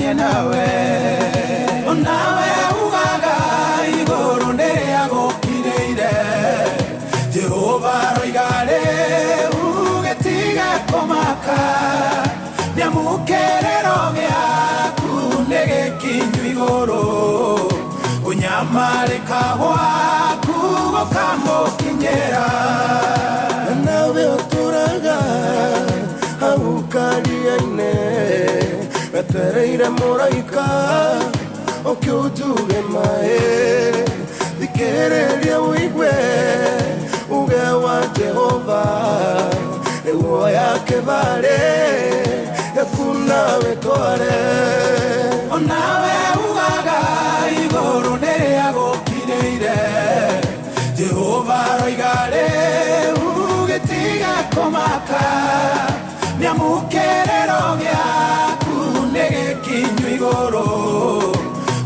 abatanie nawe. Onawe ugaga igũrũ nĩrĩa gũkirĩire, Jehova aroiga rĩu gĩtige kũmaka, nĩamu kĩrĩro gĩaku nĩ gĩkinyu igũrũ, kũnyamarĩka gwaku gũkamũkinyĩra. Nawe ũtũraga hau karia-inĩ, wetereire mũraika ũke ũnjuge maĩ, thikĩrĩria ũigue uge wa Jehova, nĩguo yake barĩ yaku nawe tware. Onawe ugaga igũrũ nĩrĩa gũkirĩire, Jehova aroiga rĩu gĩtige kũmaka, nĩamu kĩrĩro gĩaku nĩ gĩkinyu igũrũ,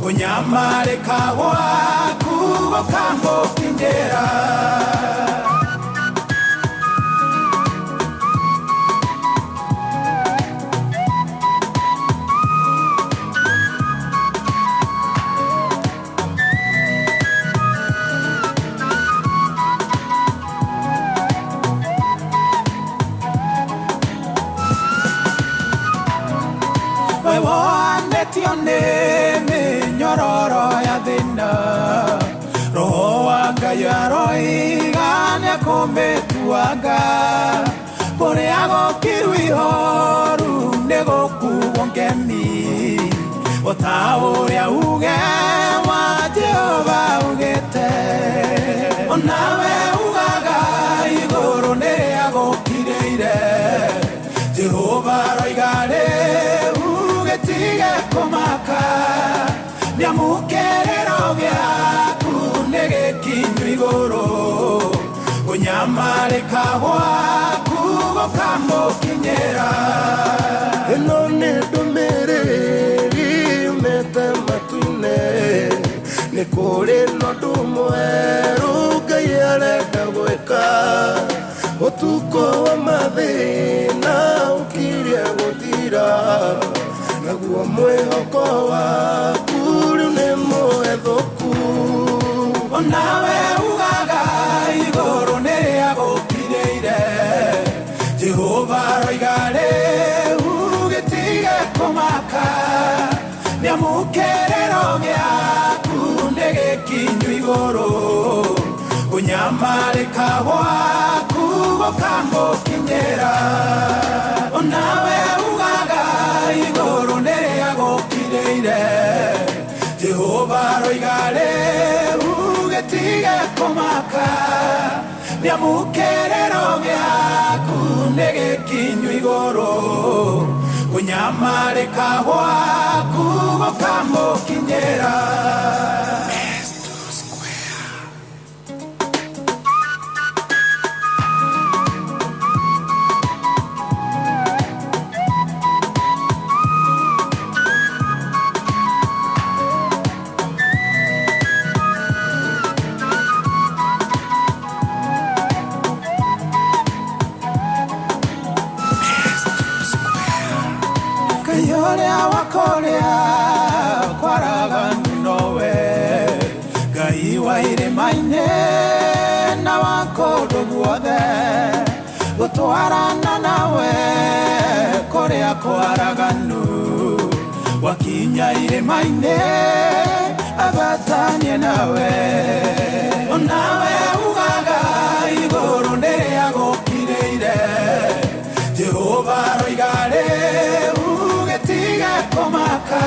kũnyamarĩka gwaku gũkamũkinyĩra. We wonetio nĩ mĩnyororo ya thĩna, Roho wa Ngai aroiga nĩekũmĩtuanga, kũrĩa gũkiru ihoru nĩgũkuo ngemi, o ta ũrĩa uge wa Jehova ugĩte. Onawe ugaga igũrũ nĩrĩa gũkirĩire, Jehova aroiga rĩu gĩtige kũmaka, nĩamu kĩrĩro gĩaku nĩ gĩkinyu igũrũ, kũnyamarĩka gwaku gũkamũkinyĩra. Ĩno nĩ ndũmĩrĩri yumĩte matu-inĩ, nĩ kũrĩ na ũndũ mwerũ Ngai arenda gwĩka, ũtukũ wa mathĩna ũkirie gũthira, naguo mwĩhoko waku rĩu nĩ mũhethũku. Onawe ugaga igũrũ nĩrĩa gũkirĩire, Jehova aroiga rĩu gĩtige kũmaka, nĩamu kĩrĩro gĩaku nĩ gĩkinyu igũrũ, kũnyamarĩka gwaku gũkamũkinyĩra. Onawe ugaga igũrũ nĩrĩa gũkirĩire, Jehova aroiga rĩu gĩtige kũmaka, nĩamu kĩrĩro gĩaku nĩ gĩkinyu igũrũ, kũnyamarĩka gwaku gũkamũkinyĩra. Ngai ũrĩa wa kũrĩa kwaraganu nowe, Ngai wa irĩma-inĩ na wa kũndũ guothe, gũtwarana nawe kũrĩa kwaraganu, wakinya irĩma-inĩ abatanie nawe. Onawe ugaga igũrũ nĩrĩa gũkirĩire, Jehova aroiga rĩu gĩtige kũmaka,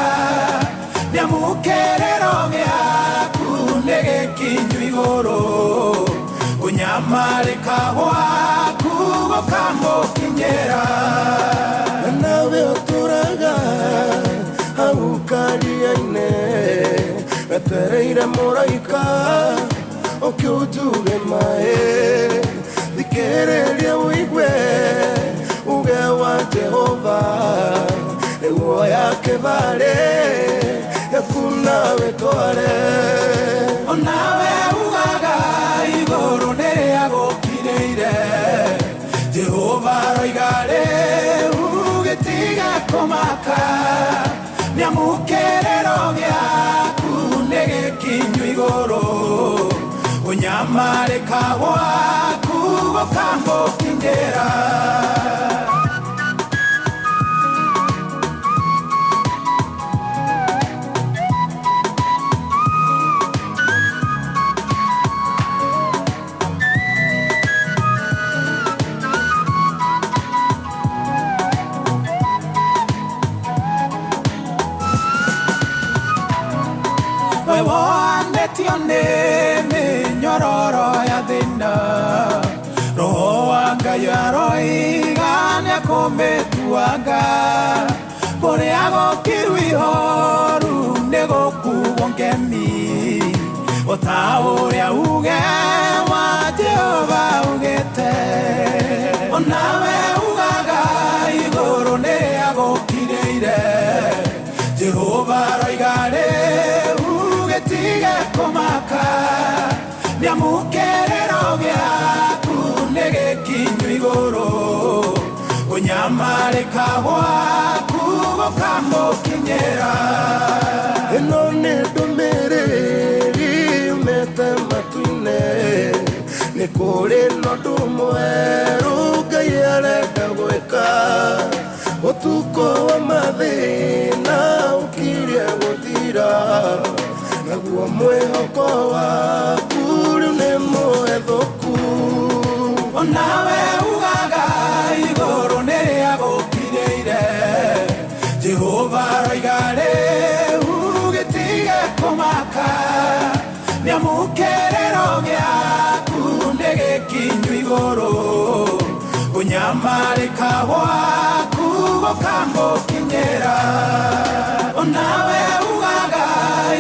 nĩamu kĩrĩro gĩaku nĩ gĩkinyu igũrũ, kũnyamarĩka gwaku gũkamũkinyĩra. Nawe ũtũraga hau karia-inĩ, wetereire mũraika ũke ũnjuge maĩ, thikĩrĩria ũigue uge wa Jehova, nĩguo yake barĩ yaku nawe tware. Onawe ugaga igũrũ nĩrĩa gũkirĩire, Jehova aroiga rĩu gĩtige kũmaka, nĩamu Kũnyamarĩka gwaku gũkamũkinyĩra. We wonetio nĩ mĩnyororo ya thĩna, Roho wa Ngai aroiga nĩekũmĩtuanga. Kũrĩa gũkiru ihoru nĩgũkuo ngemi, o ta ũrĩa uge wa Jehova ugĩte. Onawe ugaga igũrũ nĩrĩagũkirĩire, Jehova aroiga rĩu gĩtige kũmaka, nĩamu kĩrĩro gĩaku nĩ gĩkinyu igũrũ, kũnyamarĩka gwaku gũkamũkinyĩra. Ĩno nĩ ndũmĩrĩri yumĩte matu-inĩ, nĩ kũrĩ na ũndũ mwerũ Ngai arenda gwĩka. Ũtukũ wa mathĩna ũkirie gũthira, naguo mwĩhoko waku rĩu nĩ mũhethũku. Onawe ugaga igũrũ nĩrĩagũkirĩire, Jehova aroiga rĩu gĩtige kũmaka, nĩamu kĩrĩro gĩaku nĩ gĩkinyu igũrũ, kũnyamarĩka gwaku gũkamũkinyĩra. Onawe ugaga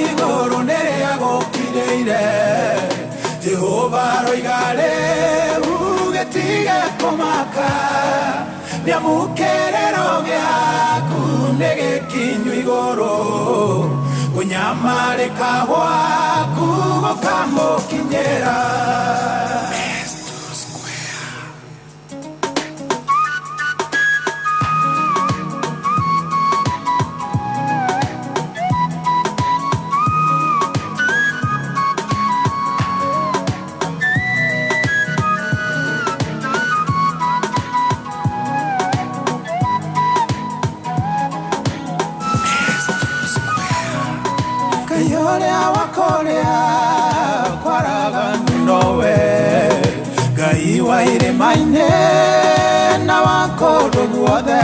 igũrũ nĩrĩagũkirĩire, Jehova aroiga rĩu gĩtige kũmaka, nĩamu kĩrĩro gĩaku nĩ gĩkinyu igũrũ, kũnyamarĩka gwaku gũkamũkinyĩra. Ngai ũrĩa wa kũrĩa kwaraganu nowe, Ngai wa irĩma-inĩ na wa kũndũ guothe,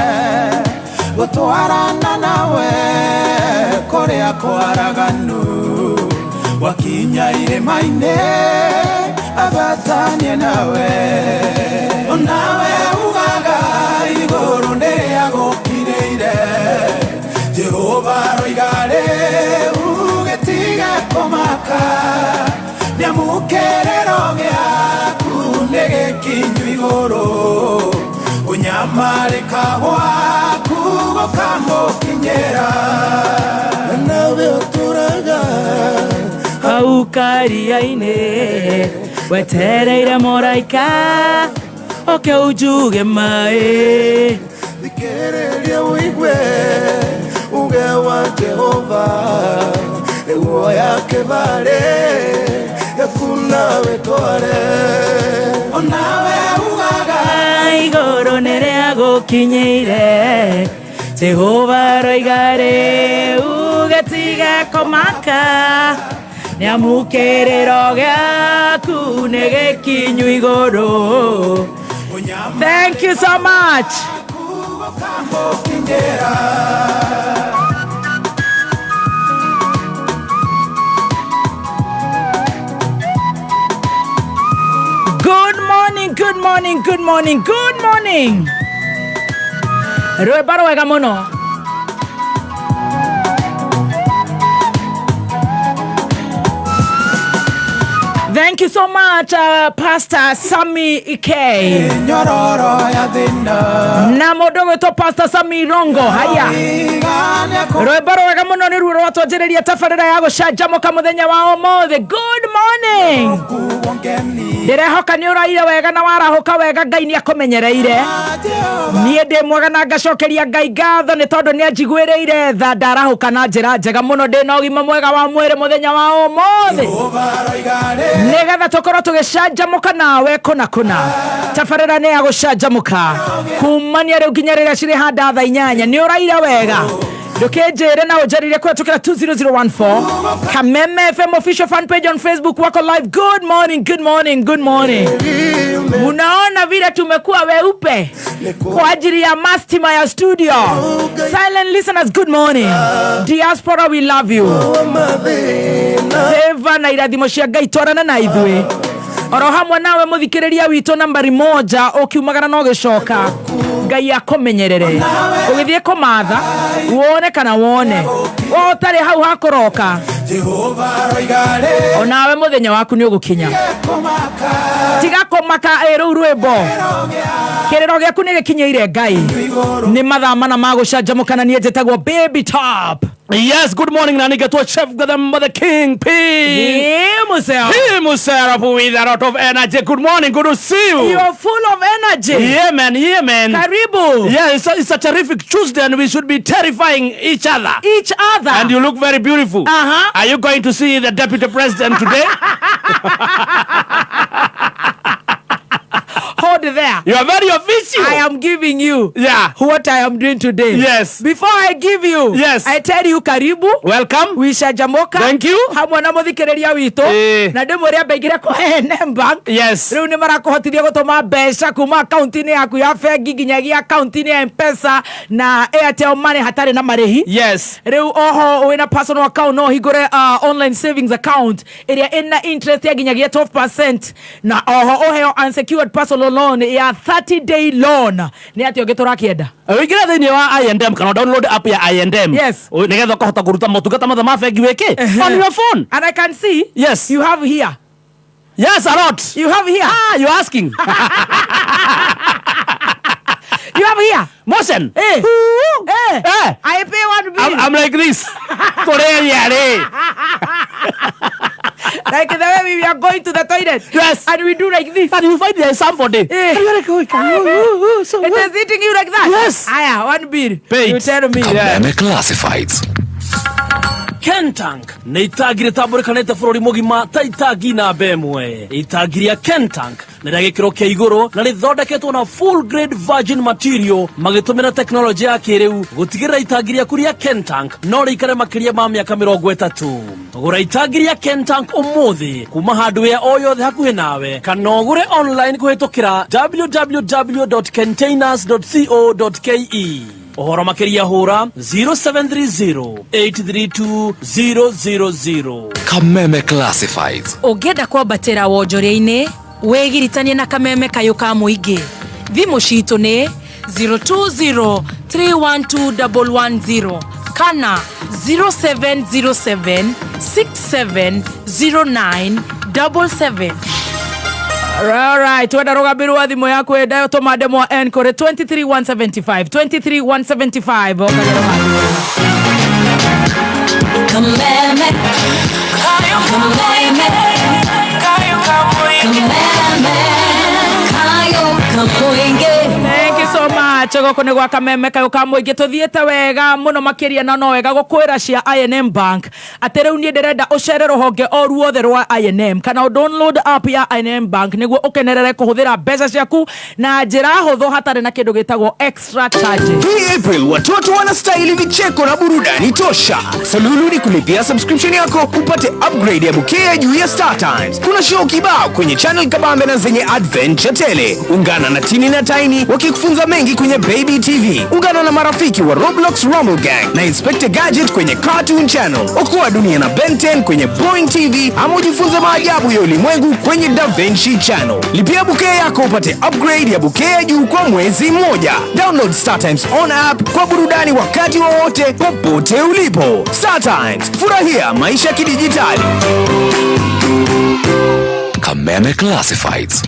gũtwarana nawe kũrĩa kwaraganu, wakinya irĩma-inĩ abatanie nawe. Onawe ugaga igũrũ nĩrĩagũkirĩire, Jehova aroiga rĩu gĩtige kũmaka, nĩamu kĩrĩro gĩaku nĩ gĩkinyu igũrũ, kũnyamarĩka gwaku gũkamũkinyĩra. Nawe ũtũraga hau karia-inĩ wetereire mũraika oke unjuge maĩ. Thikĩrĩria ũigue uge wa Jehova, nĩguo ya kĩbarĩ yaku nawe tware. Onawe ugaga igũrũ nĩrĩagũkinyĩire, Jehova aroiga rĩu gĩtige kũmaka, nĩamu kĩrĩro gĩaku nĩ gĩkinyu igũrũ. Thank you so much. Gũkamũkinyĩra. Good morning, good morning, good morning, good morning. Rwĩmbo rwega mũno. Thank you so much, Pastor Sami K. Nyororo ya thĩna Na mũndũ ũgwĩtwo Pastor Sami Rongo. Haya. Aroiga nĩekũ- Rwĩmbo rwega mũno nĩruo rwatwanjĩrĩria tabarĩra ya gũcanjamũka mũthenya wa ũmũthĩ. Good morning. Kuo ngemi Ndĩrehoka nĩ ũraire wega na warahũka wega, Ngai nĩ akũmenyereire. Jehova Niĩ ndĩ mwega na ngacokeria Ngai ngatho nĩ tondũ nĩ anjiguĩrĩire tha, ndarahũka na njĩra njega mũno, ndĩ na ũgima mwega wa mwĩrĩ mũthenya wa ũmũthĩ. Jehova aroiga rĩu Nĩgetha tũkorwo tũgĩcanjamũka nawe kũna kũna. Tabarĩra nĩ ya gũcanjamũka kumania rĩu nginya rĩrĩa cirĩ handa thaa 8. Nĩ ũraira wega, ndũkĩnjĩre na ũnjarĩrie kũhetũkĩra 20014. Kameme FM official fan page on Facebook wako live. Good morning, good morning, good morning. Munaona vile tumekuwa weupe kwa ajili ya mastima ya studio. Silent listeners, good morning. Diaspora, we love you. Favor na irathimo cia Ngai twarana na ithuĩ oro hamwe nawe mũthikĩrĩria witũ nambari moja, ũkiumagara na ũgĩcoka, Ngai akũmenyerere ũgĩthiĩ kũmatha wone kana wone wo ũtarĩ hau hakũroka. Jehova roigare. Onawe mũthenya waku nĩ ũgũkinya. Kũmaka. Tiga kũmaka ĩ rũu rwĩmbo, kĩrĩro gĩaku nĩ gĩkinyĩire Ngai. Nĩ mathaa 4 ma gũcanjamũka na niĩ njĩtagwo Baby Top. Yes, good morning, Nani Gatua Chef Gadam the King P. Museo. P Musera with a lot of energy. Good morning, good to see you. You're full of energy. Yeah, man, yeah, man. Karibu. Yeah, it's a terrific Tuesday and we should be terrifying each other. Each other. And you look very beautiful. Are you going to see the deputy president today? Hold there. You are very official. I am giving you what I am doing today. Yes. Before I give you, I tell you karibu. Welcome. Wicanjamuka. Thank you. Hamwe na mũthikĩrĩria witũ. Na ndĩmwĩre ambe aingĩre kwa I&M Bank. Rĩu nĩ marakũhotithia gũtũma mbeca kuma akaunti-inĩ yaku ya bengi nginyagia akaunti-inĩ ya Mpesa na Airtel Money hatarĩ na marĩhi. Rĩu oho wĩna personal account no ũhingũre online savings account ĩrĩa ĩna interest ya nginyagia 12%, na oho ũheo unsecured personal loan ya 30 day loan. Nĩ atĩa ũngĩ tũrakĩenda? Wĩingĩre thĩinĩ wa I&M kana download app ya I&M. Nĩgetha ũkahota kũruta motungata mothe ma bengi wĩkĩ on your phone. And I can see you have here. Yes, a lot. You have here. Ah, you're asking. You have here. Motion. Eh. Eh. Eh. I pay one bill. I'm like this. Tũrĩaria rĩ. Like the way we are going to the toilet. And we do like this. And you find there is somebody. Eh. And you're like, oh, can you, oh, oh, so It what? is eating you like that. Yes. Aya, one bill. Pay You it. tell me. Kameme Classifieds. Kentank nĩ itangi rĩtambũrĩkanĩte bũrũri mũgima ta itangi namba ĩmwe. Itangi rĩa Kentank nĩ rĩa gĩkĩro kĩa igũrũ na rĩthondeketwo na full grade virgin material magĩtũmĩra tekinoronjĩ ya kĩrĩu gũtigĩrĩra itangi rĩaku rĩa Kentank no rĩikare makĩria ma mĩaka 30. Gũra itangi rĩa Kentank ũmũthĩ kuma hardware o yothe hakuhĩ nawe kana ũgũre online kũhĩtũkĩra www.containers.co.ke. Ũhoro makĩria hũra 0730 832 000. Kameme Classifieds. Ũngĩenda kwambatĩra wonjoria-inĩ, wĩgiritanie na Kameme kayũ ka mũingĩ. Thimũ citũ nĩ 020 312 110 kana 0707 670977. Alright, wenda rũgambĩrwo thimũ yaku enda tũma ndemwa N kũrĩ 23175, 23175, ũkagera rũgambĩrwo. Kameme. Kameme. Kameme. Kayo kamuinge. Thank you so much. Gũkũ nĩ gwa Kameme kayũ ka mũingĩ, tũthiĩte wega mũno makĩria, na no wega gũkwĩra cia I&M Bank atĩ rĩu niĩ ndĩrenda ũcere rũhonge o ruothe rwa I&M kana ũ download app ya I&M Bank nĩguo ũkenerere kũhũthĩra mbeca ciaku na njĩra hũthũ hatarĩ na kĩndũ gĩtagwo extra charges. Hii April watoto wanastahili vicheko na burudani tosha. Suluhu ni kulipia subscription yako upate upgrade ya bouquet ya juu ya Star Times. Kuna show kibao kwenye channel kabambe na zenye adventure tele. Ungana na Tini na Tiny wakikufunza mengi kwenye Baby TV. Ungana na marafiki wa Roblox Rumble Gang na Inspector Gadget kwenye Cartoon Channel. Okoa dunia na Ben 10 kwenye Boing TV ama ujifunze maajabu ya ulimwengu kwenye Da Vinci Channel. Lipia bouquet yako upate upgrade ya bouquet ya juu kwa mwezi mmoja. Download Star Times on app kwa burudani wakati wowote popote ulipo. Star Times, furahia maisha kidijitali. Kameme Classifieds.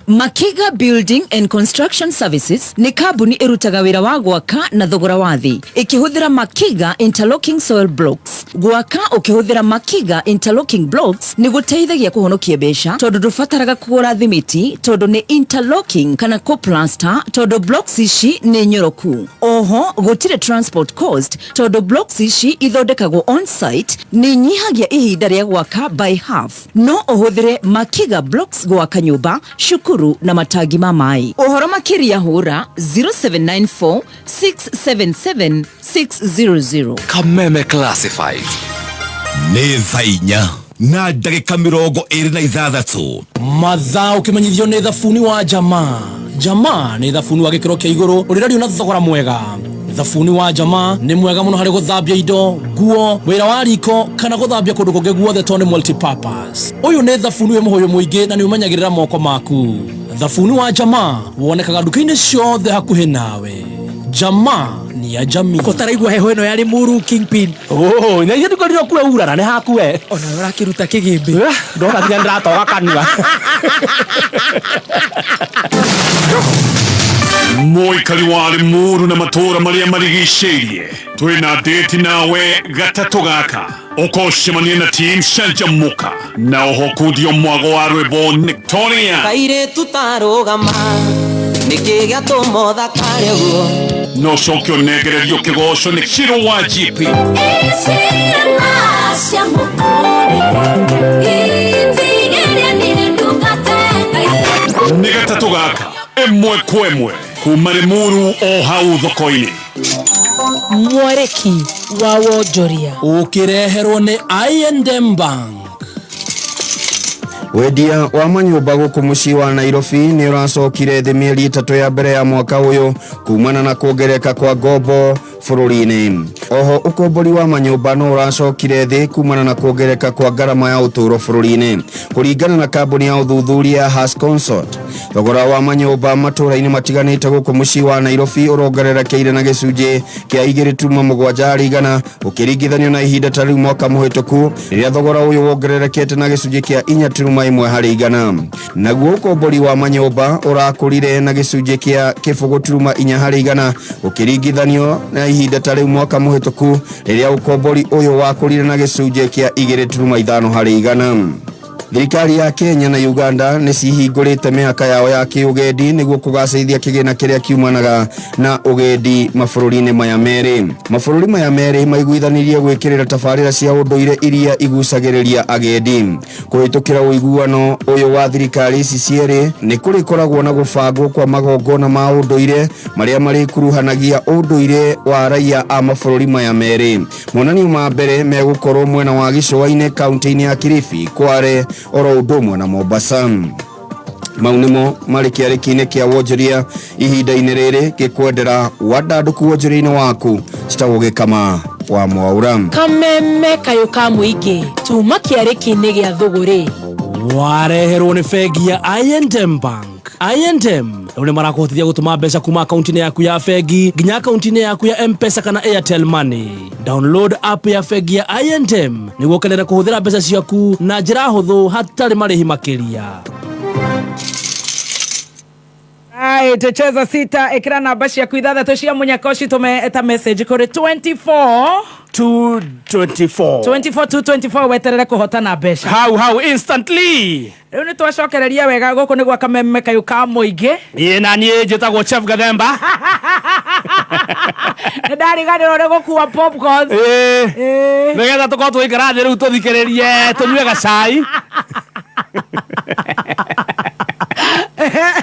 Makiga Building and Construction Services nĩ kambuni ĩrutaga wĩra wa gwaka na thogora wa thĩ ĩkĩhũthĩra Makiga Interlocking Soil Blocks. Gwaka ũkĩhũthĩra Makiga Interlocking Blocks nĩ gũteithagia kũhonokia mbeca tondũ ndũbataraga kũgũra thimiti tondũ nĩ interlocking kana kũplaster tondũ blocks ici nĩ nyoroku. Oho gũtirĩ transport cost tondũ blocks ici ithondekagwo on site nĩ nyihagia ihinda rĩa gwaka by half. No ũhũthĩre Makiga Blocks gwaka nyũmba, cukuru na matangi ma maĩ. Ũhoro makĩria hũra 0794 677 600. Kameme Classifieds. Nĩ thaa 4 na ndagĩka 26. Mathaa ũkĩmenyithio nĩ thabuni wa Jamaa. Jamaa nĩ thabuni wa gĩkĩro kĩa igũrũ ũrĩrario na thogora mwega. Thabuni wa Jamaa nĩ mwega mũno harĩ gũthambia indo, nguo, wĩra wa riko kana gũthambia kũndũ kũngĩ guothe tondũ nĩ multipurpose. Ũyũ nĩ thabuni wĩ mũhũyũ mũingĩ na nĩ ũmenyagĩrĩra moko maku. Thabuni wa Jamaa wonekaga nduka-inĩ ciothe hakuhĩ nawe. Jamaa ni ya jamii. Ũtaraigua heho ĩno ya Limuru Kingpin. Oh, na ithuĩ tũkorirwo kue urara nĩ hakue. Ona ũrakĩruta kĩgĩmbĩ. Ndona nginya ndĩratoga kanua. Mũikari wa Limuru na matũũra marĩa marigicĩirie, twĩna ndĩti nawe gatatũ gaka ũkocemania na team Canjamũka na oho kundio mwago wa rwĩmbo Victoria. Kairĩtu tarũgama nĩkĩ gĩatũma ũthakare ũguo? No coke ũnengererio kĩgoco nĩ Shiro wa GP. Nĩ gatatũ gaka ĩmwe kwa ĩmwe kuma Limuru o hau thoko-inĩ. Mwareki wa wonjoria. Ũkĩreherwo nĩ I&M Bank. Wendia wa manyũmba gũkũ mũciĩ wa Nairobi nĩ ũracokire thĩ mĩeri 3 ya mbere ya mwaka ũyũ kumana na kuongerereka kwa ngombo bũrũri-inĩ. Oho ũkombori wa manyũmba no ũracokire thĩ kumana na kuongerereka kwa ngarama ya ũtũũro bũrũri-inĩ. Kũringana na kambuni ya ũthuthuria ya Hass Consult, thogora wa manyũmba matũũra-inĩ matiganĩte gũkũ mũciĩ wa Nairobi ũrongererekeire na gĩcunjĩ kĩa 2.7 harĩ igana ũkĩringithanio na ihinda ta rĩu mwaka mũhĩtũku rĩrĩa thogora ũyũ wongererekete na gĩcunjĩ kĩa 4.1 harĩ igana. Naguo ũkombori wa manyũmba ũrakũrire na gĩcunjĩ kĩa 0.4 harĩ igana ũkĩringithanio na ihinda ta rĩu mwaka mũhĩtũku rĩrĩa ũkombori ũyũ wakũrire na gĩcunjĩ kĩa 2.5 harĩ igana. Thirikari ya Kenya na Uganda nĩ cihingũrĩte mĩhaka yao ya kĩũgendi nĩguo kũgacĩrithia kĩgĩna kĩrĩa kiumanaga na ũgendi mabũrũri-inĩ maya merĩ. Mabũrũri maya merĩ maiguithanirie gwĩkĩrĩra tabarĩra cia ũndũire iria igucagĩrĩria agendi. Kũhĩtũkĩra ũiguano ũyũ wa thirikari ici cierĩ nĩ kũrĩkoragwo na gũbangwo kwa magongona ma ũndũire marĩa marĩkuruhanagia ũndũire wa raia a mabũrũri maya merĩ. Monanio ma mbere megũkorwo mwena wa gĩcũa-inĩ kaunti-inĩ ya Kilifi, Kwale oro ũndũ ũmwe na Mombasa. Mau nĩmo marĩ kĩarĩki-inĩ kĩa wonjoria ihinda-inĩ rĩrĩ gĩkwendera wandandũku wonjoria-inĩ waku citagwo Gĩkama wa Mwaura. Kameme kayũ ka mũingĩ tuma kĩarĩki-inĩ gĩa thũgũrĩ. Wareherwo nĩ bengi ya I&M Bank. I&M rĩu nĩ marakũhotithia gũtũma mbeca kuma akaunti-inĩ yaku ya bengi nginya akaunti-inĩ yaku ya M-Pesa kana Airtel Money. Download app ya bengi ya I&M nĩguo ũkenere kũhũthĩra mbeca ciaku na njĩra hũthũ hatarĩ marĩhi makĩria. Right, cheza sita ikira namba ciaku ithathatũ cia mũnyaka ũcitũme ta message kũrĩ 24 224. 24 224 weterere kũhotana mbeca. Hau instantly. Rĩu nĩ twacokereria wega gũkũ nĩ gwa Kameme kayũ ka mũingĩ. Ĩĩ na niĩ njĩtagwo Chef Gathemba. Nĩ ndariganĩrwo nĩ gũkua popcorns. Ĩĩ. Nĩgetha tũkorwo tũgĩikara thĩ rĩu tũthikĩrĩrie tũnyue gacai.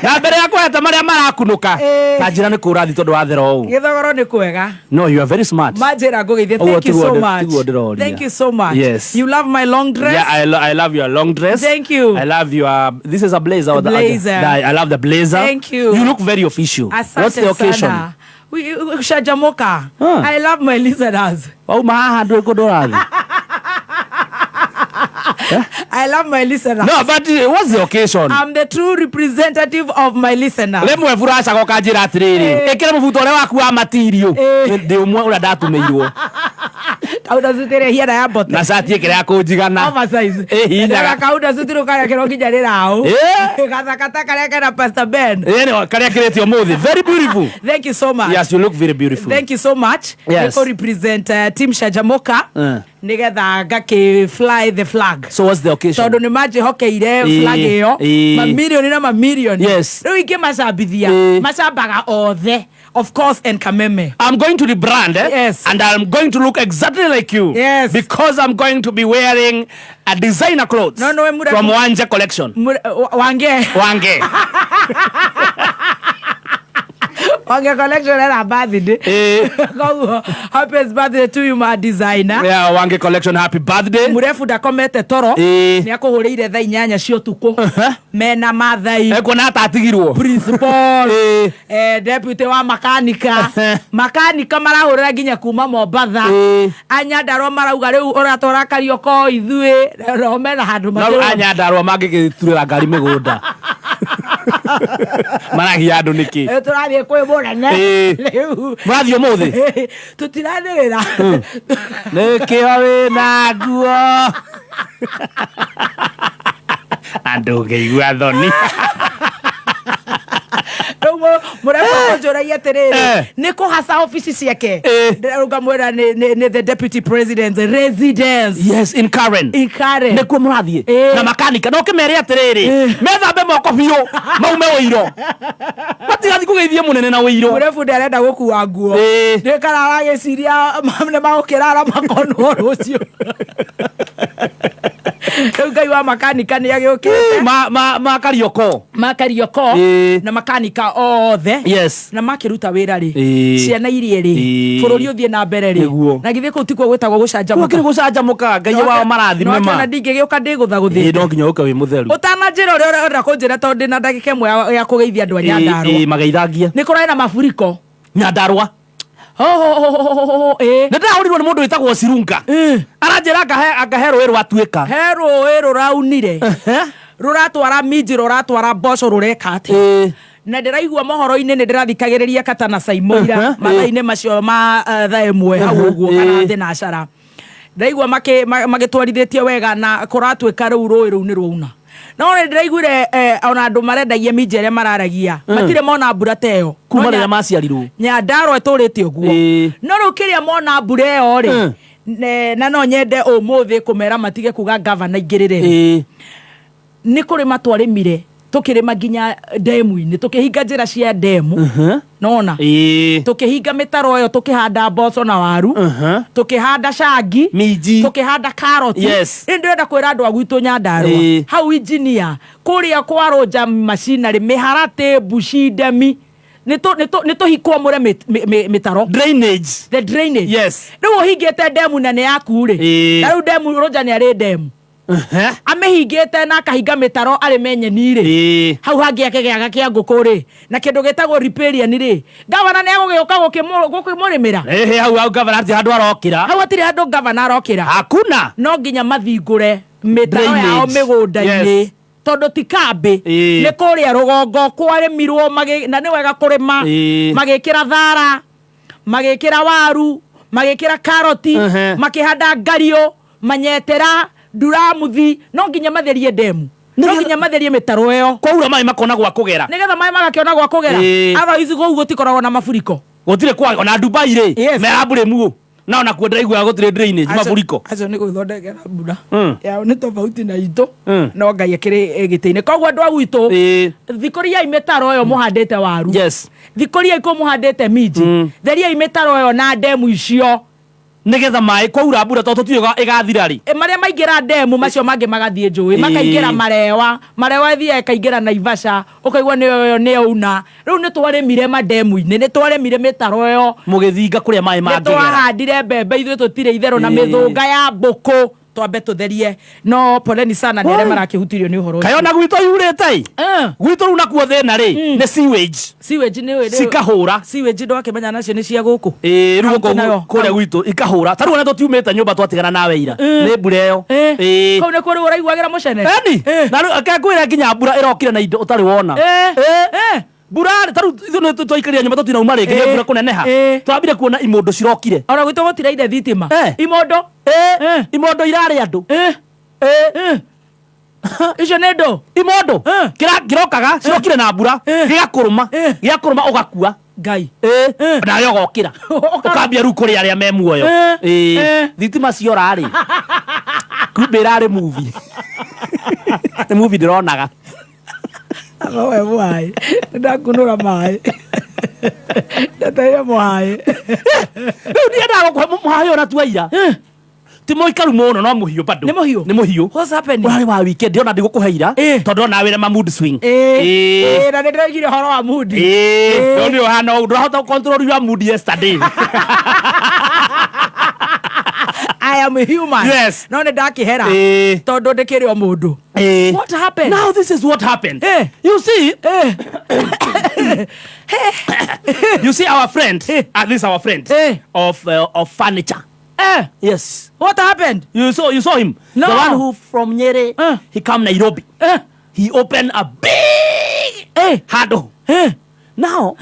Na mbere ya kũheta marĩa marakunũka ta njĩra nĩ kũrathi tondũ wathera ũũ. Gĩthogoro nĩ kwega. No, you are very smart. Manjĩra ngũgeithie. Ũguo Thank you tiguo so much. tiguo ndĩroria. Thank you so much. Yes. You love my long dress? Yeah, I love your long dress. Thank you. I love your, this is a blazer. Or the Blazer. I love the blazer. Thank you. You look very official. Asante. What's the occasion? Sana. Ushajamoka. Huh. I love my listeners. Wauma haha ndũĩ kũndũ ũrathiĩ. I love my listeners. No, but what's the occasion? I'm the true representative of my listeners. Rĩmwe buracaga ũkanjĩra atĩrĩrĩ, ĩkĩra mũbuto ũrĩa waku wa matirio. Ndĩ ũmwe ũrĩa ndatũmĩirwo. Kaunda suit ĩrĩa ĩhiana ya mbote. Na cati ĩkĩrĩ ya kũnjigana. Oversize. Ĩhinyaga. Kaunda suit rĩu karekĩrwo nginya rĩraũ. Ĩ. Gathakata karĩa kena Pastor Ben. Ĩ, nĩ karĩa kĩrĩte ũmũthĩ. Very beautiful. Thank you so much. Yes, you look very beautiful. Thank you so much. Yes. Nĩ kũ represent Team Shajamoka. Nĩgetha ngakĩ fly the flag. So what's the occasion? Tondũ nĩ manjĩhokeire Ĩ, flag ĩyo. ĩ. Mamirioni na mamirioni. Yes. Rĩu ingĩ macambithia. Ĩ. Macambaga othe. Of course and Kameme. I'm going to rebrand, eh? Yes. And I'm going to look exactly like you. Yes. Because I'm going to be wearing a designer clothes No, no, Mura- from Wanja Collection. Wange. Wange. Wange Collection era birthday. Eh. Koguo happy birthday to you my designer. Yeah, Wange Collection, happy birthday. Murefu ndakomete toro. Eh. Nĩ akũhũrĩire thaa 8 cia ũtukũ. Mena Mathai. Ekuona atatigirwo. Principal. Eh. Deputy wa makanika. Makanika marahũrĩra nginya kuma Mombatha. Eh. Anyandarua marauga rĩu ũratwara Karioko ithuĩ no mena handũ No makĩrũgama. Anyandarua mangĩgĩturĩra ngari mĩgũnda. Maragia andũ nĩkĩ? Tũrathiĩ kwĩ mũnene. Eh. Rĩu. Mũrathiĩ ũmũthĩ? Tũtiranĩrĩra. Nĩkĩo wĩna nguo. Andũ ngĩigua thoni. Rĩu mũrefũ kũnjũragia atĩrĩrĩ, Eh. nĩ kũhaca obici ciake. Eh. Rĩu ngamwĩra nĩ the deputy president's residence. Yes, in Karen. In Karen. Nĩkuo mũrathiĩ. Eh. Na makanika no kĩmere atĩrĩrĩ, methambe moko biũ maume ũiro. Matigathiĩ kũgeithia mũnene na ũiro. Mũrebu ndarenda gũkua nguo. Eh. Nĩ kana aragĩciria nĩ magũkĩrara makonwo rũciũ. Rĩu Ngai wa makanika nĩ agĩũkĩte. Ma Karioko. Ma Karioko Eh. na makanika othe. Yes. Na makĩruta wĩra rĩ. Eh. Ciana irie rĩ. Eh. Bũrũri ũthiĩ na mbere rĩ. Nĩguo. Na githĩ kũu tikuo gwĩtagwo gũcanjamũka. Gũkĩrĩ gũcanjamũka Ngai wao marathime ma. Nĩwakĩona ndingĩgĩũka ndĩgũthagũthĩte. Ĩ, no nginya ũke wĩ mũtheru. Ũtananjĩra ũrĩa ũrenda kũnjĩra tondũ ndĩna ndagĩka ĩmwe ya kũgeithia andũ a Ĩ, Nyandarũa. ĩ, mageithangie. Nĩ kũrarĩ na maburiko. Nyandarũa. Ho, ho, ho, ho, ho, ho, ho, ĩ. Nĩ ndĩrahũrirwo nĩ mũndũ wĩtagwo Sirunga. Aranjĩra angahe rũĩ rwatuĩka. He rũĩ rũraunire. Rũratwara minji rũratwara mboco rũreka atĩa. Na ndĩraigua mohoro-inĩ nĩ ndĩrathikagĩrĩria Kata na Saimoira mathaa-inĩ macio ma thaa 1 hau ũguo kana thinacara. Ndĩraigua magĩtwarithĩtie wega na kũratuĩka rĩu rũĩ rũu nĩ rwauna. No nĩ ndĩraiguire ona andũ marendagia minji arĩa mararagia. Matirĩ mona mbura ta ĩyo. Kuma No rĩrĩa maciarirwo. Nyandarũa ĩtũrĩte ũguo. No rĩu kĩrĩa mona mbura ĩyo rĩ, na no nyende ũmũthĩ kũmera matige kuga gavana aingĩrĩre. Nĩ kũrĩma twarĩmire tũkĩrĩma nginya ndemu-inĩ, tũkĩhinga njĩra cia ndemu. Nona? Tũkĩhinga mĩtaro ĩyo, tũkĩhanda mboco na waru. Tũkĩhanda cangi. Minji. Tũkĩhanda karoti. Yes. Rĩu ndĩrenda kwĩra andũ a gwitũ Nyandarũa. Hau engineer, kũrĩa kwarũnja machinery, mĩharatĩ, mbuci, ndemi. Nĩ tũhikwamũre mĩtaro. Drainage. The drainage. Yes. Rĩu ũhingĩte ndemu na nĩ yaku rĩ. Na rĩu ndemu Rũnja nĩ arĩ ndemu. Amĩhingĩte na akahinga mĩtaro arĩme nyeni rĩ. Hau hangĩ akĩgĩaga kĩa ngũkũ rĩ. Na kĩndũ gĩtagwo riparian rĩ. Gavana nĩ egũgĩũka gũkĩmũrĩmĩra. Ĩhĩ, hau gavana hatirĩ handũ arokĩra. Hau hatirĩ handũ gavana arokĩra. Hakuna. No nginya mathingũre mĩtaro yao Drainage. mĩgũnda-inĩ. Yes. Tondũ ti kambĩ. Nĩ kũrĩa rũgongo kwarĩmirwo na nĩ wega kũrĩma. Magĩkĩra thara, magĩkĩra waru, magĩkĩra karoti, makĩhanda ngario, manyetera, nduramuthi. No nginya matherie ndemu. No nginya matherie mĩtaro ĩyo. Kwaura maĩ makona gwa kũgera. Nĩgetha maĩ magakĩona gwa kũgera. Otherwise kũu gũtikoragwo na maburiko. Gũtirĩ kwa ona Dubai rĩ, Yes. merambũrĩmuo. Na ona kuo ndĩraiguaga gũtirĩ drainage, maburiko. Acio nĩ gwĩthondekera mbura. Yao nĩ tofauti na itũ. No Ngai akĩrĩ gĩtĩ-inĩ. Koguo andũ a gwitũ, thikũriai mĩtaro ĩyo mũhandĩte waru. Yes. Thikũriai kũu mũhandĩte minji. Theriai mĩtaro ĩyo na ndemu icio. Nĩgetha maĩ kwaura mbura tondũ tũtiũĩ ĩgathira rĩ. Marĩa maingĩra ndemu macio mangĩ magathiĩ njũĩ, makaingĩra marewa, marewa ĩthiaga ĩkaingĩra Naivasha, ũkaigua nĩyo nĩyauna. Rĩu nĩ twarĩmire mandemu-inĩ, nĩ twarĩmire mĩtaro ĩyo. Mũgĩthinga kũrĩa maĩ Nĩ mangĩgera. twahandire mbembe ithuĩ tũtirĩ itherũ na mĩthũnga ya mbũkũ. Twambe tũtherie. No poleni sana nĩ arĩa marakĩhutirio nĩ ũhoro ũcio. Kaĩ ona gwitũ yurĩte ĩ? Gwitũ rĩu nakuo thĩna rĩ, nĩ sewage. Sewage nĩ Cikahũra. Sewage ndwakĩmenya nacio nĩ cia gũkũ. Ĩĩ, rĩu Kaũntĩ gũkũ nayo. kũrĩa gwitũ ikahũra. Ta rĩu ona tũtiumĩte nyũmba twatigana nawe ira. Nĩ mbura ĩyo. Ĩĩ. Kũu nĩkuo rĩu ũraiguagĩra mũcene? Eni. Na rĩu reke ngwĩre nginya mbura ĩrokire na indo ũtarĩ wona. Mbura ta rĩu ithuĩ nĩ twaikarire nyũmba tũtinauma rĩngĩ nĩ mbura kũneneha. Twambire kuona imondo cirokire. Ona gwitũ gũtiraire thitima. Imondo. Imondo irarĩ andũ. Icio nĩ ndũ. Imondo. Kĩrokaga cirokire na mbura gĩgakũrũma gĩakũrũma ũgakua. Ngai. Nawe ũgokĩra. Ũkambia rĩu kũrĩa arĩa me muoyo. Thitima ciora rĩ. Kumbe ĩrarĩ movie. Nĩ movie ndĩronaga. Agoe mwaĩ. Nĩndakunũra maĩ. Ndeteire mwaĩ. Rĩu ndiendaga gũkũhe mũhaĩ ona tuaira. Ti mũikaru mũno no mũhiũ bado. Nĩ mũhiũ? Nĩ mũhiũ. What's happening? Ũrarĩ wa weekend ona ndigũkũhe ira tondũ ona wĩra ma mood swing. Na nĩ ndĩraigire ũhoro wa mood. No nĩ ũhana ũguo ndũrahota control your mood yesterday. I am human. Yes. No nĩ ndakĩhera. Tondũ ndĩkĩrĩ o mũndũ. What happened? Now this is what happened. You see, you see our friend, this our friend of furniture. Yes. What happened? You saw him. No. The one who from Nyeri, he come Nairobi. He opened a big handle. Now,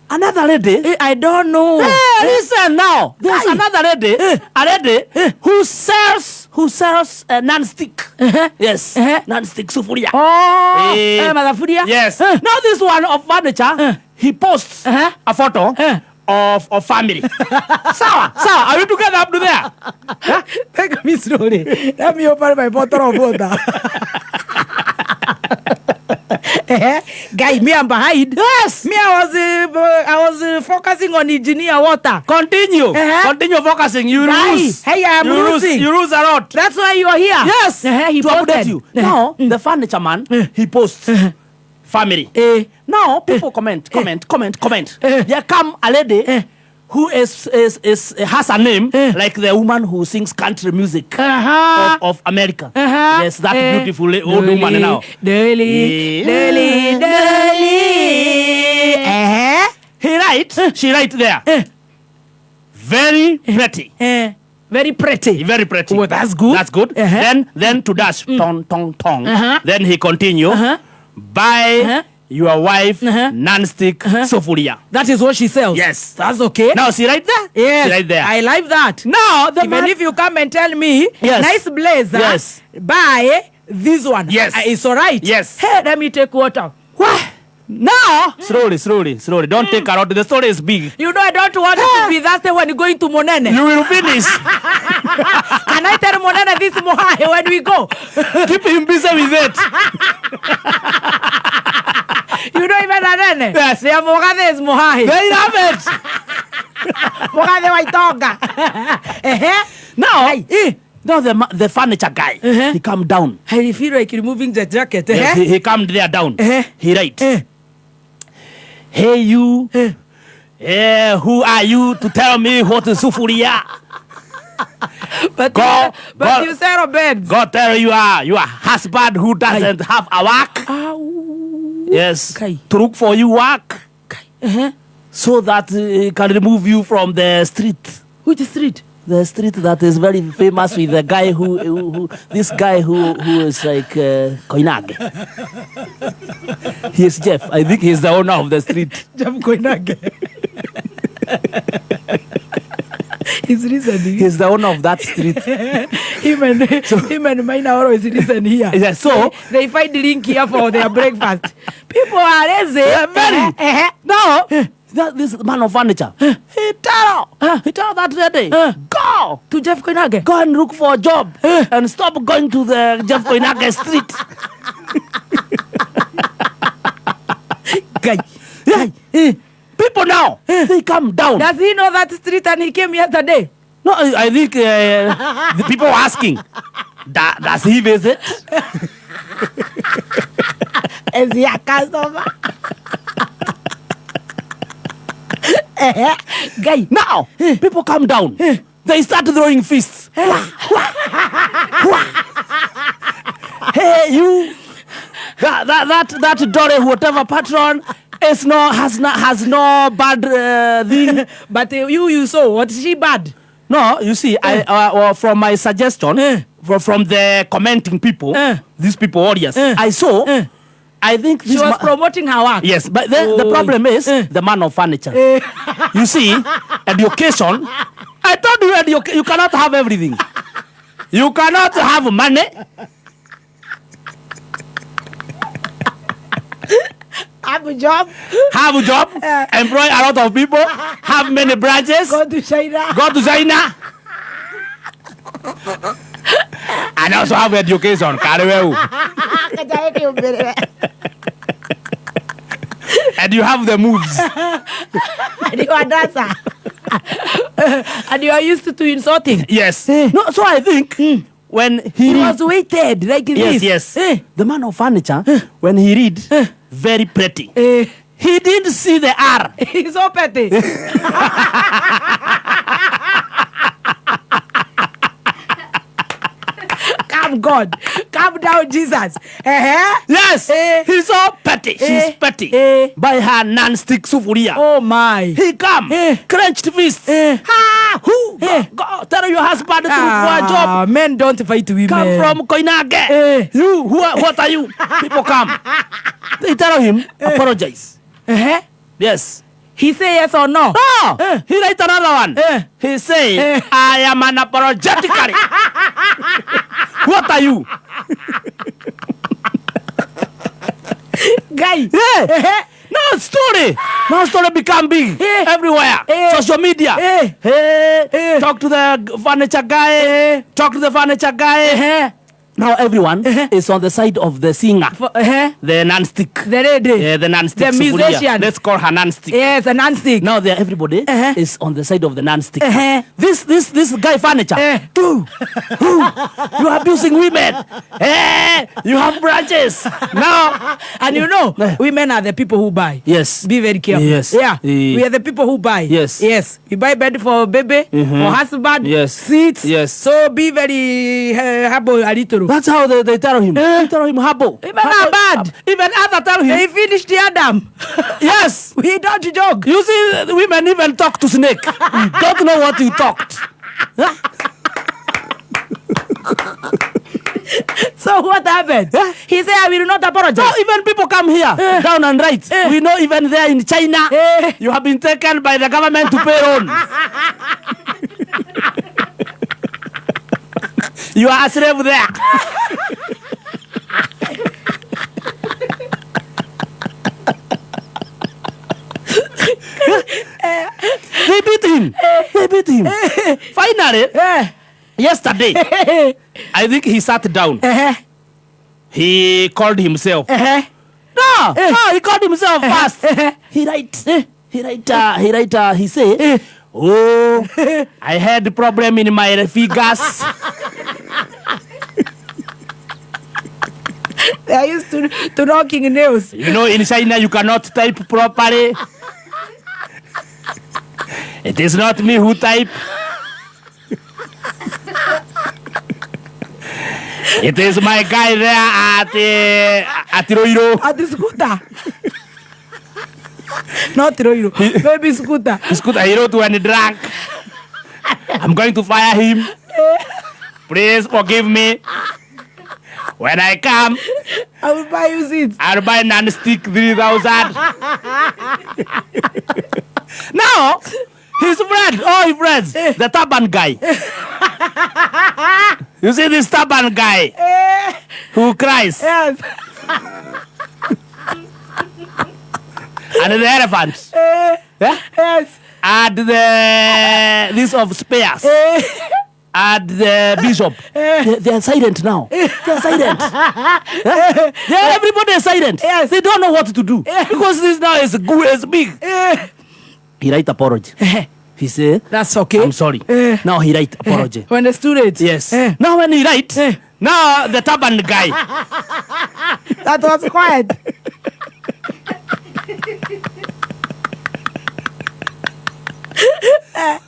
another lady. I don't know. Hey, listen now. There's another lady, a lady who sells non-stick. Yes, non-stick sufuria. Oh, mathaburia. Yes. Now this one of furniture, he posts a photo of family. Sawa, sawa. Are we together up to there? Take me slowly. Let me open my bottle of water. Guy, me I'm behind. Yes. Me, I was focusing on engineer water. Continue. Continue focusing. You lose. Hey, I'm losing. You lose a lot. That's why you are here. Yes. He to update posted. you. Now the furniture man, he posts family. Now people comment. There come a lady who is has a name like the woman who sings country music of America. Yes, that beautiful old woman now. Daily, daily, daily. He write, she write there. Very pretty. Very pretty. Very pretty. Well, that's good. That's good. Then to dash tong tong tong. Then he continue. Buy your wife non-stick sufuria. That is what she sells. Yes. That's okay. Now she right there? Yes. She right there. I like that. Now the even if you come and tell me, yes, nice blazer, yes, buy this one. Yes. It's all right. Yes. Hey, let me take water. Why? Now, slowly, slowly, slowly. Don't take a lot. The story is big. You know, I don't want it to be thirsty when you going to Monene. You will finish. Can I tell Monene this Mohae when we go? Keep him busy with it. You know, even Anene. Yes. They are Mogathe is Mohae. They love it. Mogathe Waitonga. Now, now the furniture guy, he come down. I feel like removing the jacket. Yes, he come there down. He write. Hey you, who are you to tell me what is sufuria? But go, but you sell beds. Go tell your husband who doesn't have a work. Yes, to look for you work, so that he can remove you from the street. Which street? The street that is very famous with the guy who this guy who is like Koinange. He is Jeff. I think he's the owner of the street. Jeff Koinange. He's listening. He's the owner of that street. Him and Maina always listen here. Yeah, so they find the link here for their breakfast. People are lazy. Very. Now this man of furniture, he tell that lady, go to Jeff Koinange. Go and look for a job and stop going to the Jeff Koinange street. Guy. Yeah. People now, they come down. Does he know that street and he came yesterday? No, I think the people were asking, does he visit? Is he a customer? Guy. Now, people come down. They start throwing fists. Hey, you. That Dore, whatever patron, is no, has no bad thing. But you saw, what is she bad? No, you see, I from my suggestion, from the commenting people, these people, audience, I saw I think She this was promoting her work. Yes, but the problem is the man of furniture. You see, education. I told you, you cannot have everything. You cannot have money. Have a job. Have a job. Employ a lot of people. Have many branches. Go to China. Go to China. And also have education. Kariweu. And you have the moves. And you are dancer. And you are used to insulting. Yes. No, so I think when he was waited like yes, this. Yes. The man of furniture, when he read, very pretty. He didn't see the R. He's so petty. Come God. Calm down, Jesus. Yes. He's so petty. She's petty. By her non-stick sufuria. Oh my. He come. Clenched fists. Ha! Who? Go, tell your husband to look for a job. Men don't fight women. Come from Koinange. You, who are, what are you? People come. They tell him, apologize. Yes. He say yes or no? No. He write another one. He say, I am unapologetically. What are you? Guy. Yeah. No story. No story become big. Everywhere. Social media. Hey. Talk to the furniture guy. Talk to the furniture guy. Now everyone is on the side of the singer. The non-stick. The lady. Yeah, the non-stick. The musician. Let's call her non-stick. Yes, a non-stick. Now everybody is on the side of the non-stick. This guy furniture. You are abusing women. You have branches. Now. And you know, women are the people who buy. Yes. Be very careful. Yes. Yeah. We are the people who buy. Yes. Yes. We buy bed for baby, for husband. Yes. Seats. Yes. So be very humble a little. That's how they tell him. They tell him humble. Even are bad. Even other tell him. They finished the Adam. Yes. We don't joke. You see, women even talk to snake. We don't know what you talked. Huh? So what happened? He said, I will not apologize. No, even people come here, down and right. We know even there in China, you have been taken by the government to pay loan. You are a slave there. They beat him. They beat him. Finally, yesterday, I think he sat down. He called himself. No, he called himself first. He write, he say, oh, I had problem in my figures. They are used to knocking nails. You know, in China, you cannot type properly. It is not me who type. It is my guy there at Roiro. At the scooter. Not Roiro. Maybe scooter. Scooter, he wrote when he drank. I'm going to fire him. Please forgive me. When I come, I will buy you seats. I'll buy non-stick 3,000. Now, his friend, all his friends, the turban guy. You see this turban guy who cries. Yes. And the elephant. Yes. And the this of spears. And the bishop. They are silent now. They are silent. Everybody is silent. Yes. They don't know what to do. Because this now is good, is big. He write apology. He say, that's okay. I'm sorry. Now he write apology. When the student. Yes. Now when he write, now the turban guy. That was quiet.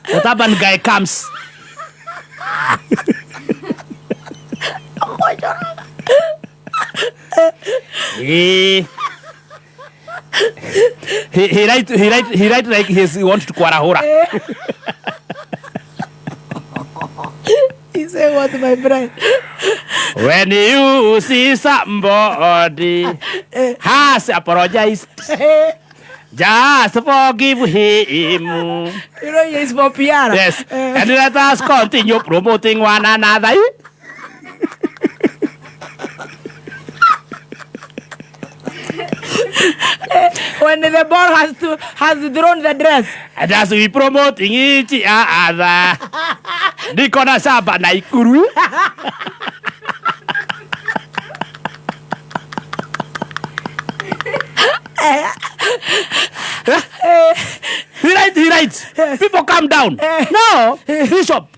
The turban guy comes. He write like he wants to kwarahora. He said, what, my friend? When you see somebody has apologized, just forgive him. You know, it's for PR. Yes. And let us continue promoting one another. When the ball has thrown the dress. And as we promoting each other. Niko na shamba na Ikuru. He writes. People calm down. No, Bishop.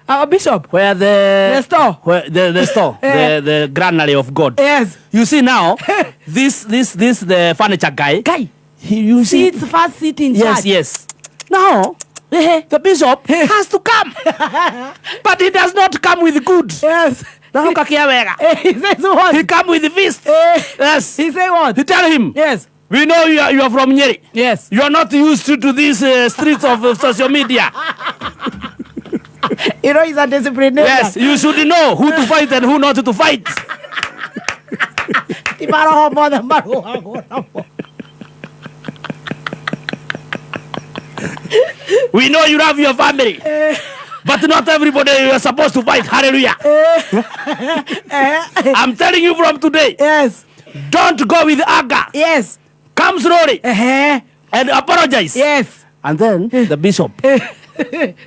Our bishop. Where the store. Where the store. The granary of God. Yes. You see now, this the furniture guy. Guy. He, you see. It's first seat in Yes, charge. yes. Now, the bishop has to come. But he does not come with goods. Yes. He says what? He come with the feast. Yes. He say what? He tell him. Yes. We know you are from Nyeri. Yes. You are not used to these streets of social media. You know, he's a disciplinarian. Yes, you should know who to fight and who not to fight. We know you love your family. But not everybody you are supposed to fight. Hallelujah. I'm telling you from today. Yes. Don't go with anger. Yes. Come slowly. And apologize. Yes. And then the bishop,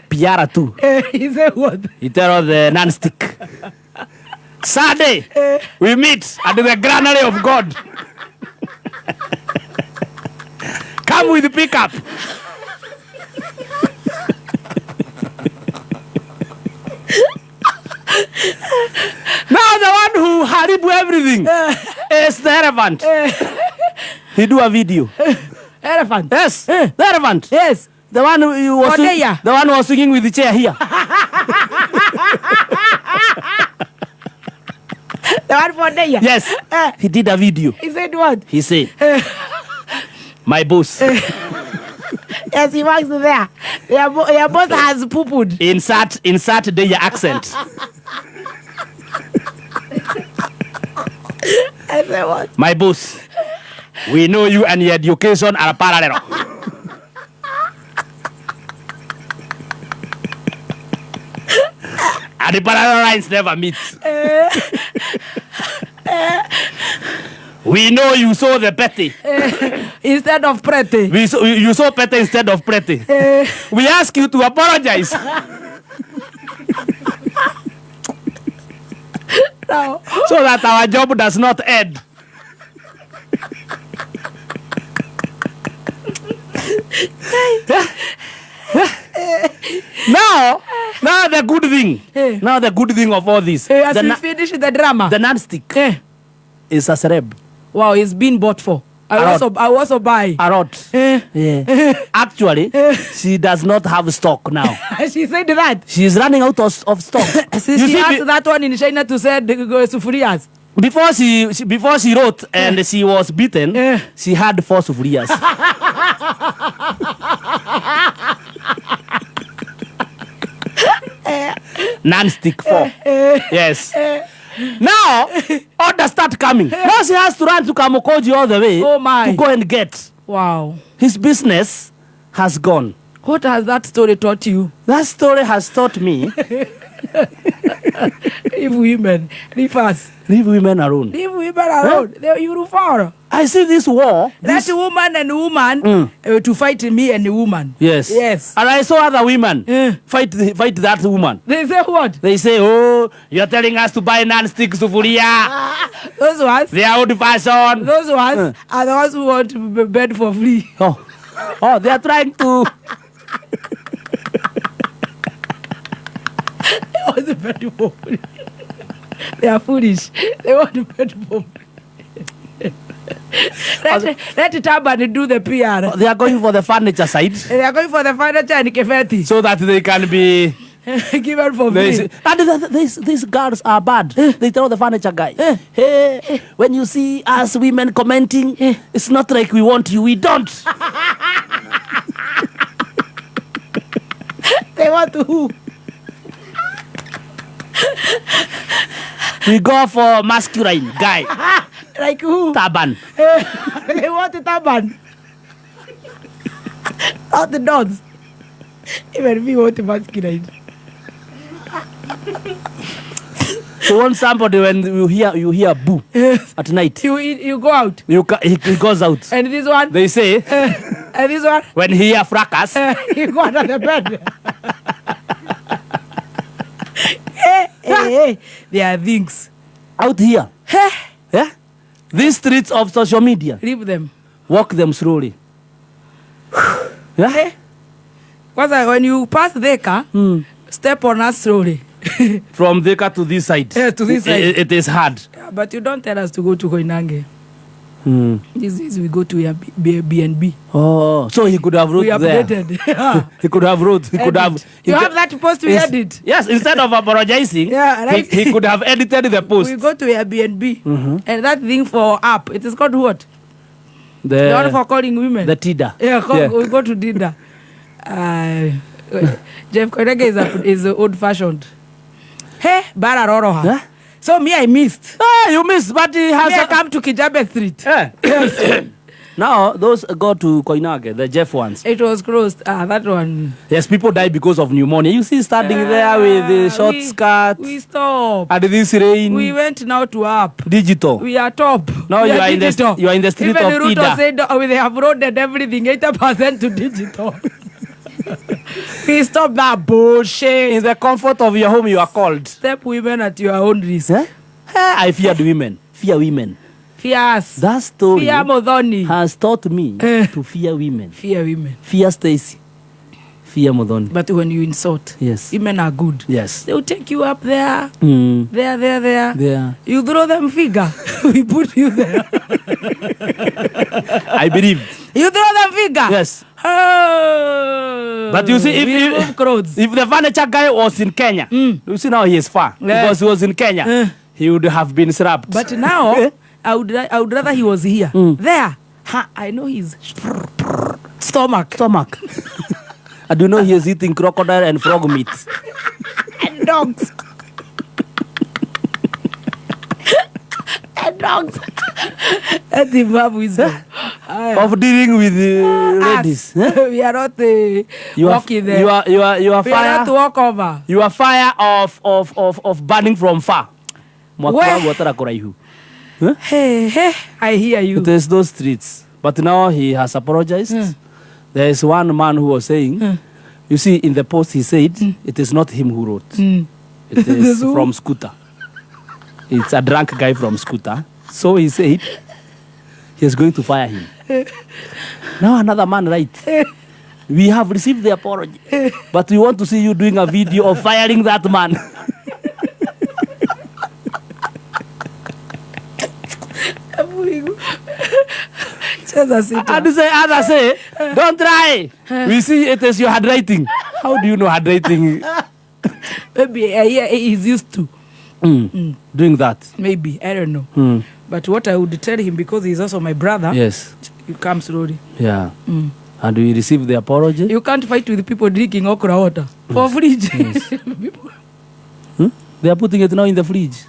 Piara too. He said what? He tell the non-stick. Saturday, we meet at the granary of God. Come with the pickup. Now the one who haribu everything is the elephant. He do a video. Elephant. Yes. The elephant. Yes. The one who was the one who was singing with the chair here. The one for there. Yes. He did a video. He said what? He said, my boss. Yes, he works there. Your boss has poo-pooed. Insert the accent. I said what? My boss, we know you and your education are parallel. And the parallel lines never meet. We know you saw the petty. Instead of pretty. You saw petty instead of pretty. We ask you to apologize. No. So that our job does not end. Now the good thing. Now the good thing of all this. As we finish the drama. The non-stick is a celeb. Wow, it's been bought for. I also buy. A lot. Yeah. Actually, she does not have stock now. She said that. She is running out of stock. She asked that one in China to sell the sufurias. Before she wrote and she was beaten, she had 4 sufurias. Non-stick 4. Yes. Now, orders start coming. Now she has to run to Kamukoji all the way to go and get. Wow. His business has gone. What has that story taught you? That story has taught me. Leave women. Leave us. Leave women alone. Leave women alone. They, you will fall. I see this war. That woman and woman to fight me and the woman. Yes. Yes. And I saw other women fight that woman. They say what? They say, oh, you're telling us to buy non-stick sufuria. Those ones. They are old fashioned. Those ones are the ones who want to be bed for free. Oh. Oh, they are trying to. They want to bed for free. They are foolish. They want to bed for free. Let Taban do the PR. They are going for the furniture side. They are going for the furniture and Kefeti. So that they can be given for free. And these girls are bad. They tell the furniture guy, hey, when you see us women commenting, it's not like we want you, we don't. They want to who? We go for masculine guy. Like who? Taban. They want a turban. Not the dogs. Even me want a masculine. You want somebody when you hear boo at night. You go out. He goes out. And this one. They say. And this one. When he hear fracas. He go under the bed. Hey, hey, hey. There are things out here. Yeah? These streets of social media. Leave them. Walk them slowly. Yeah? Hey. Kwanza, when you pass Thika, step on us slowly. From Thika to this side. Yeah, to this side. It is hard. Yeah, but you don't tell us to go to Koinange. This is we go to B&B. Oh, so he could have wrote we there. updated. Yeah. He could have wrote. He could have. You have that post we edit. Yes, instead of apologizing, yeah, right? he could have edited the post. We go to Airbnb, and that thing for app, it is called what? The one for calling women. The Tinder. Yeah, we go to Tinder. Jeff Koinange is old fashioned. Hey, Bararoroha. Huh? So me, I missed. Ah, you missed, but he has me, I come to Kijabe Street. Yeah. Now, those go to Koinange, the Jeff ones. It was closed. Ah, that one. Yes, people die because of pneumonia. You see, standing there with the short skirt. We stop. And this rain. We went now to app. Digital. We are top. Now you are, you are in the street even of Ruto Ida. Said, they have roaded everything, 80% to digital. We stop that bullshit. In the comfort of your home, you are called. Step women at your own risk. Eh? I feared women. Fear women. Fear us. That story fear Muthoni has taught me to fear women. Fear women. Fear Stacy. Fear Muthoni. But when you insult, yes, women are good. Yes. They will take you up there. There, there, there. There. You throw them figure. We put you there. I believe. You throw them figure. Yes. Oh. But you see, if the furniture guy was in Kenya, you see now he is far. Yeah. Because he was in Kenya, he would have been slapped. But now, I would rather he was here. There. Ha, I know his stomach. Stomach. I do know he is eating crocodile and frog meat. And dogs. And dogs. That's Zimbabwe of dealing with ladies. We are not walking there. You are we fire. Are not walk over. You are fire of burning from far. Huh? Hey, hey, I hear you. It is those streets. But now he has apologized. There is one man who was saying, you see, in the post he said, it is not him who wrote. It is from Scooter. It's a drunk guy from Scooter. So he said, he is going to fire him. Now another man writes, we have received the apology, but we want to see you doing a video of firing that man. And say, others say, don't try. We see it is your handwriting. How do you know handwriting? Maybe he's used to doing that. Maybe, I don't know. But what I would tell him, because he's also my brother. Yes. You come slowly. Yeah. And we receive the apology. You can't fight with people drinking okra water for fridge. Yes. They are putting it now in the fridge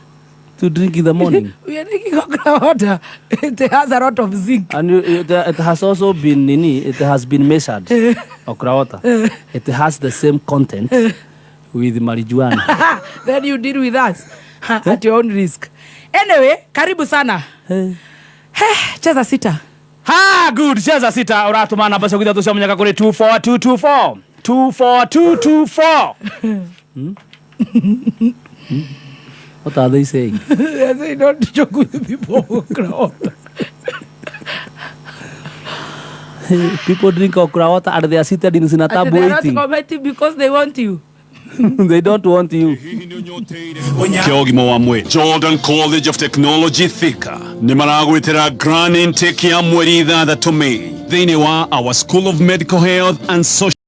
to drink in the morning. We are drinking okra water. It has a lot of zinc. And it has also been it has been measured. Okra water. It has the same content with marijuana. Then you deal with us at your own risk. Anyway, karibu sana. Cheza sita. Ha, good. Cheza sita. Uratuma namba ciaku ithatu cia munyaka kuri 24224. 24224. What are they saying? They say don't joke with people who okra water. People drink okra water and they are seated in Sinatabu waiting. They are not commenting because they want you. They don't want you. Kiogimo wa mwe Jordan College of Technology Thika nĩ maragwĩtĩra grand intake ya mweri 6 May thĩinĩ wa our School of Medical Health and Social